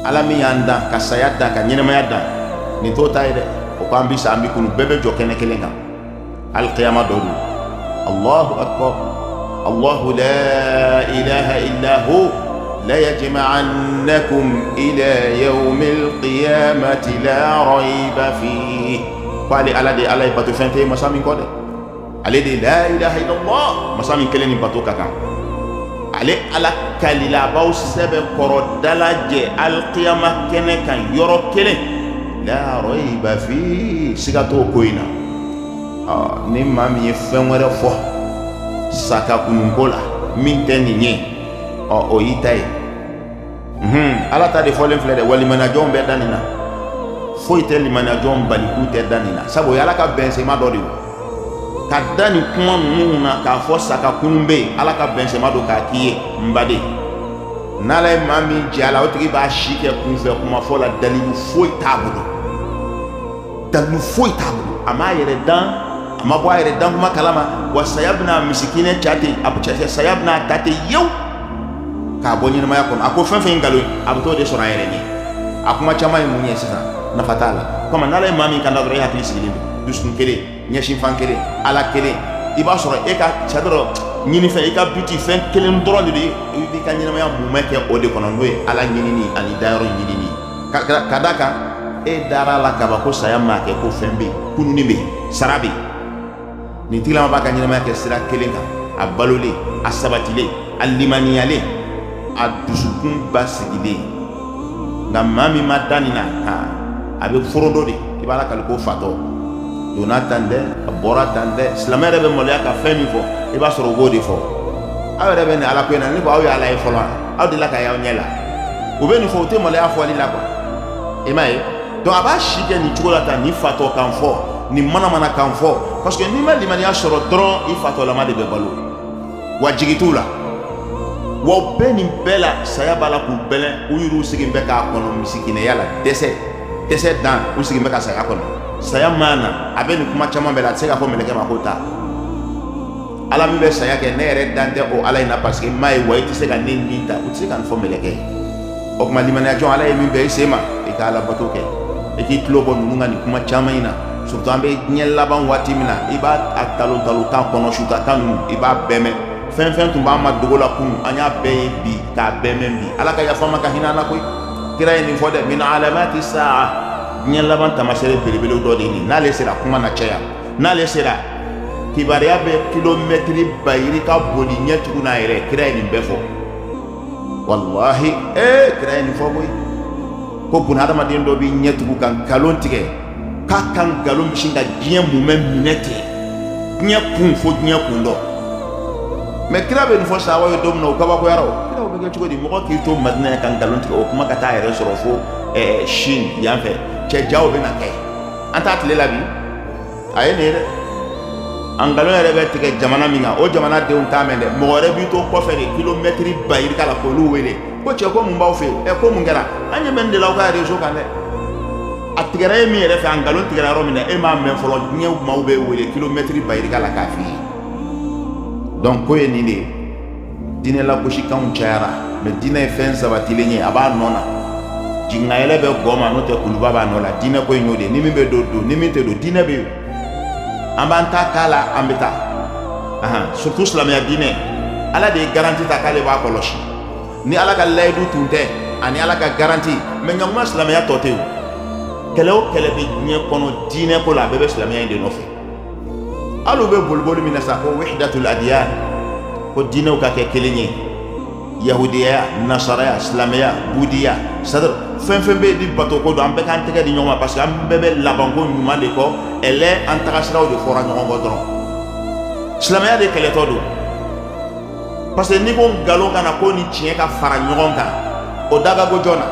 Ala min y'an dan ka saya dan ka ɲɛnamaya dan, nin t'o ta ye dɛ. O ko an bi sa, an bi kunu, bɛɛ bɛ jɔ kɛnɛ kelen kan, alkiyama dɔ don. Allahu akbar, Allahu la ilaha illa hu la yajma'annakum ila yawmil qiyamati la rayba fihi. Ko ale Ala de, Ala ye bato fɛn tɛ yen masa min kɔ dɛ, ale de la ilaha illallah, masa min kelen ni bato ka kan. Ale Ala kalila a b'aw sɛbɛ kɔrɔ dalajɛ alkiyama kɛnɛ kan yɔrɔ kelen, la rayba fi, siga t'o ko in na. Ni maa min ye fɛn wɛrɛ fɔ sa ka kununko la min tɛ nin ye, ɔ o y'i ta ye. Ala ta de fɔlen filɛ dɛ. Wa limaniyajɔnw bɛ da nin na, foyi tɛ limaniyajɔnw bali k'u tɛ da nin na, sabu o ye Ala ka bɛnsema dɔ de ye. Ka da nin kuma ninnu na k'a fɔ sa ka kunun bɛ yen, Ala ka bɛnsema don k'a k'i ye, n baden. N'Ala ye maa min jɛ a la, o tigi b'a si kɛ kunfɛ kuma fɔ la, dalilu foyi t'a bolo, dalilu foyi t'a bolo. A m'a yɛrɛ dan, a ma bɔ a yɛrɛ dan kuma kalama. Wa saya bɛna misikinɛ ca ten, a bɛ saya bɛna ta ten yew k'a bɔ ɲɛnamaya kɔnɔ. A ko fɛn fɛn ye nkalon ye, a bɛ t'o de sɔrɔ a yɛrɛ ɲɛ. A kuma caman ye mun ye sisan? Nafa t'a la. Komi n'Ala ye maa min kanda dɔrɔn, e hakili sigilen don, dusukun kelen, ɲɛsin fan kelen, Ala kelen. I b'a sɔrɔ e ka cɛ dɔrɔn ɲinifɛn, i ka biti fɛn kelen dɔrɔn de don, i b'i ka ɲɛnamaya mumɛ kɛ o de kɔnɔ, n'o ye Ala ɲinini ani dayɔrɔ ɲinini. Ka d'a kan e dara la kaban ko saya maa kɛ, ko fɛn bɛ yen, kununi bɛ yen, sara bɛ yen. Nin tigilama b'a ka ɲɛnamaya kɛ sira kelen kan, a balolen, a sabatilen, a limaniyalen, a dusukun basigilen. Nka maa min ma da nin na, a bɛ forodo de. I b'a lakali ko fatɔ donna tan dɛ, a bɔra tan dɛ. Silamɛ yɛrɛ bɛ maloya ka fɛn min fɔ, i b'a sɔrɔ u b'o de fɔ. Aw yɛrɛ bɛ nin Ala ko in na, ne ko aw ye Ala ye fɔlɔ, aw delila ka y'aw ɲɛ la? U bɛ nin fɔ, u tɛ maloya fɔli la quoi, i m'a ye? Donc a b'a si kɛ nin cogo la tan, nin fatɔ kan fɔ, nin manamana kan fɔ, parce que n'i ma limaniya sɔrɔ dɔrɔn, i fatɔlama de bɛ balo. Wa jigi t'u la. Wa u bɛɛ nin bɛɛ la, saya b'a la k'u bɛlɛn, u yɛrɛw sigin bɛ k'a kɔnɔ misikinɛya la, dɛsɛ dɛsɛ dan, u sigin bɛ ka saya kɔnɔ. Saya ma na, a bɛ nin kuma caman bɛɛ la, a tɛ se k'a fɔ mɛlɛkɛ ma ko taa. Ala min bɛ saya kɛ, ne yɛrɛ dan tɛ o Ala in na, parce que n m'a ye. Wa i tɛ se ka ne ni ta, u tɛ se ka nin fɔ mɛlɛkɛ ye. O tuma limaniya jɔn, Ala ye min bɛn i sen ma, i ka Ala bato kɛ, i k'i tulo bɔ ninnu ka nin kuma caman in na, surtout an bɛ diɲɛ laban waati min na. I b'a a talon talon tan kɔnɔ, suta tan ninnu, i b'a bɛɛ mɛn. Fɛn fɛn tun b'an ma dogo la kunun, an y'a bɛɛ ye bi, k'a bɛɛ mɛn bi. Ala ka yafa ma ka hinɛ an na koyi. Kira ye nin fɔ dɛ, min alamati saa, diɲɛ laban taamasere belebelew dɔ de ye nin. N'ale sera, kuma na caya. N'ale sera, kibaruya bɛ kilomɛtiri ba yirika boli ɲɛ tugun n'a yɛrɛ. Kira ye nin bɛɛ fɔ. Walahi, ee, kira ye nin fɔ koyi, ko buna hadamaden dɔ b'i ɲɛ tugu ka nkalon tigɛ, k'a ka nkalon bɛ sin ka diɲɛ mumɛ minɛ ten, diɲɛ kun fo diɲɛ kun dɔ. Mais kira bɛ nin fɔ sahabaw ye don min na, o kabakoyara. O kira, o bɛ kɛ cogo di? Mɔgɔ k'i to Madina yan ka nkalon tigɛ, o kuma ka taa yɛrɛ sɔrɔ fo Chine yan fɛ. Cɛ, jaw bɛ na kɛ, an t'a tile la bi. A ye nin ye dɛ, a nkalon yɛrɛ bɛ tigɛ jamana min kan, o jamana denw t'a mɛn dɛ. Mɔgɔ wɛrɛ b'i to kɔfɛ de, kilomɛtiri ba yirika la, k'olu wele ko cɛ, ko mun b'aw fɛ yen? Ɛ, ko mun kɛra? An ɲɛ bɛ nin de la aw ka réseau kan dɛ. A tigɛra e min yɛrɛ fɛ, a nkalon tigɛra yɔrɔ min na, e m'a mɛn fɔlɔ. Diɲɛ maaw bɛ wele kilomɛtiri ba yirika la k'a f'i ye. Donc ko ye nin de ye, diinɛ lagosikanw cayara, mais diinɛ ye fɛn sabatilen ye, a b'a nɔ na. Jiginnayɛlɛ bɛ gɔ ma, n'o tɛ kuluba b'a nɔ la. Diinɛ ko in y'o de ye. Ni min bɛ don, don, ni min tɛ don, diinɛ bɛ yen, an b'an ta k'a la, an bɛ taa. Surtout silamɛya diinɛ, Ala de ye garantie ta k'ale b'a kɔlɔsi. Ni Ala ka layidu tun tɛ ani Ala ka garantie, mais ɲakuma silamɛya tɔ tɛ yen. Kɛlɛ o kɛlɛ bɛ diɲɛ kɔnɔ diinɛ ko la, a bɛɛ bɛ silamɛya in de nɔfɛ. Hali u bɛ boliboli min na sa ko wahdatul adiyan, ko diinɛw ka kɛ kelen ye, yahudiya, nasaraya, silamɛya, budiya, c'est-à-dire fɛn fɛn bɛ yen ni bato ko don, an bɛɛ k'an tɛgɛ di ɲɔgɔn ma, parce que an bɛɛ bɛ labanko ɲuman de kɔ. Ɛlɛ an tagasiraw de fɔra ɲɔgɔn kɔ dɔrɔn. Silamɛya de kɛlɛtɔ don, parce que n'i ko nkalon ka na ko ni tiɲɛ ka fara ɲɔgɔn kan, o da ka go jɔn na?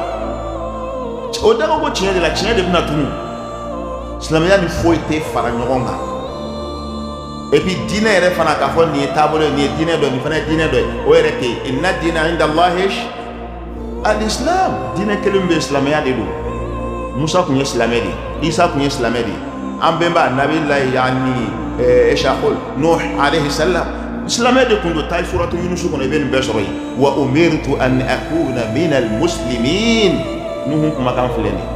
O da ka go tiɲɛ de la, tiɲɛ de bɛna tunu. Silamɛya ni foyi tɛ fara ɲɔgɔn kan. Et puis diinɛ yɛrɛ fana, k'a fɔ nin ye taabolo ye, nin ye diinɛ dɔ ye, nin fana ye diinɛ dɔ ye, o yɛrɛ tɛ yen. Inna diina inda Allahi al-islam. Diinɛ kelen bɛ yen, silamɛya de don. Musa tun ye silamɛ de ye, Isa tun ye silamɛ de ye, an bɛnba nabilayi yani Eshakol Nuh alayhi salam, silamɛ de tun don. Taa suratu Yunusu kɔnɔ, i bɛ nin bɛɛ sɔrɔ yen. Wa umirtu an akuna minal muslimin. Nuhu kumakan filɛ nin.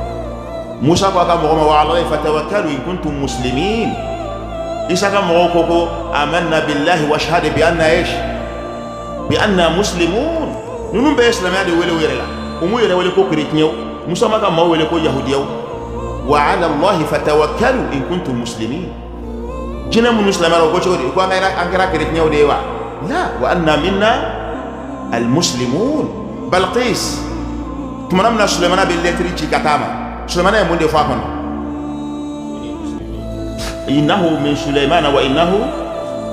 Musa ko a ka mɔgɔ ma wa alallahi fatawakkalu in kuntum muslimin. Isa ka mɔgɔw ko ko amanna billahi washhad bi anna ish bi anna muslimun. Ninnu bɛɛ ye silamɛya de wele u yɛrɛ la. U m'u yɛrɛ wele ko kerecɛnw. Musa m'a ka maaw wele ko yahudiyaw. Wa ala allahi fatawakkalu in kuntum muslimin. Jinɛ minnu silamɛyara, o ko cogo di? U ko an kɛra kerecɛnw de ye wa? La, wa anna minna almuslimun. Balqis, tumana min na Sulemana bɛ lɛtiri ci ka taa ma, Sulemana ye mun de fɔ a kɔnɔ? Innahu min Sulemana wa innahu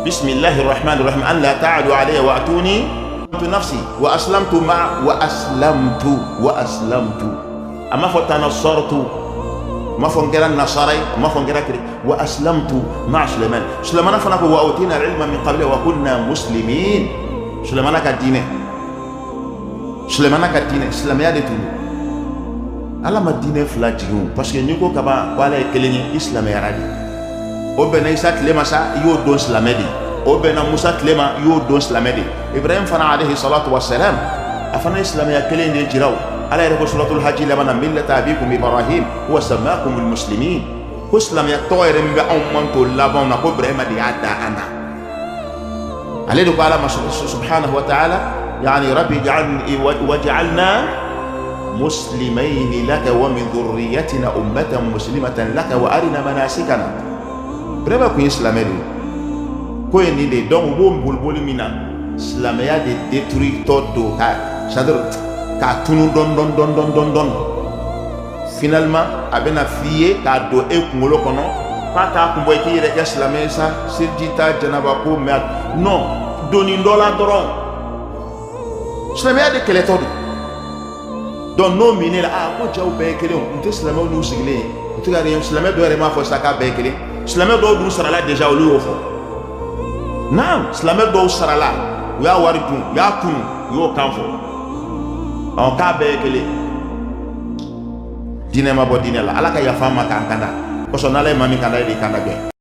bismillahi rahmani rahim an la ta'alu alayya wa atuni nafsi wa aslamtu ma wa aslamtu wa aslamtu. A m'a fɔ tanasartu, a m'a fɔ n kɛra nasara ye, a m'a fɔ n kɛra kiri. Wa aslamtu ma Sulemana. Sulemana fana ko wa utina ilma min qabli wa kunna muslimin. Sulemana ka diinɛ, Sulemana ka diinɛ silamɛya de tun don. Ala ma diinɛ fila jigin o, parce que n'i ko kaban ko Ala ye kelen ye, i silamɛyara de. O bɛnna Isa tile ma sa, i y'o don silamɛ de. O bɛnna Musa tile ma, i y'o don silamɛ de. Ibrahim fana alayhi salatu wa salam, a fana ye silamɛya kelen de jira o. Ala yɛrɛ ko suratul hajj laban na millata abikum Ibrahim huwa sammakumul muslimin, ko silamɛya tɔgɔ yɛrɛ min bɛ anw manto labanw na, ko Ibrahima de y'a da an na. Ale de ko Ala ma subhanahu wa ta'ala, yani rabbi ij'alni waj'alna muslimayni laka wa min dhurriyyatina ummatan muslimatan laka wa arina manasikana. Ibrahima kun ye silamɛ de ye. Ko ye nin de ye. Donc u b'o boliboli min na, silamɛya de détruit tɔ don ka, c'est à dire k'a tunu dɔɔni dɔɔni dɔɔni dɔɔni dɔɔni dɔɔni. Finalement a bɛna f'i ye k'a don e kunkolo kɔnɔ k'a t'a kun bɔ i k'i yɛrɛ kɛ silamɛ ye sa, seliji ta, janaba ko, mais non, donni dɔ la dɔrɔn silamɛya de kɛlɛtɔ don. Donc n'o minɛ la, aa, ko jaw bɛɛ ye kelen o, n tɛ silamɛw n'u sigilen ye, u tɛ ka rien. Silamɛ dɔw yɛrɛ m'a fɔ sa k'a bɛɛ ye kelen. Silamɛ dɔw dun sarala déjà, olu y'o fɔ. Naam, silamɛ dɔw sarala, u y'a wari dun, u y'a tunu, u y'o kan fɔ ɔ k'a bɛɛ ye kelen. Diinɛ ma bɔ diinɛ la. Ala ka yafa an ma k'an kanda kosɔn. N'Ala ye maa min kanda, e de kanda gɛn.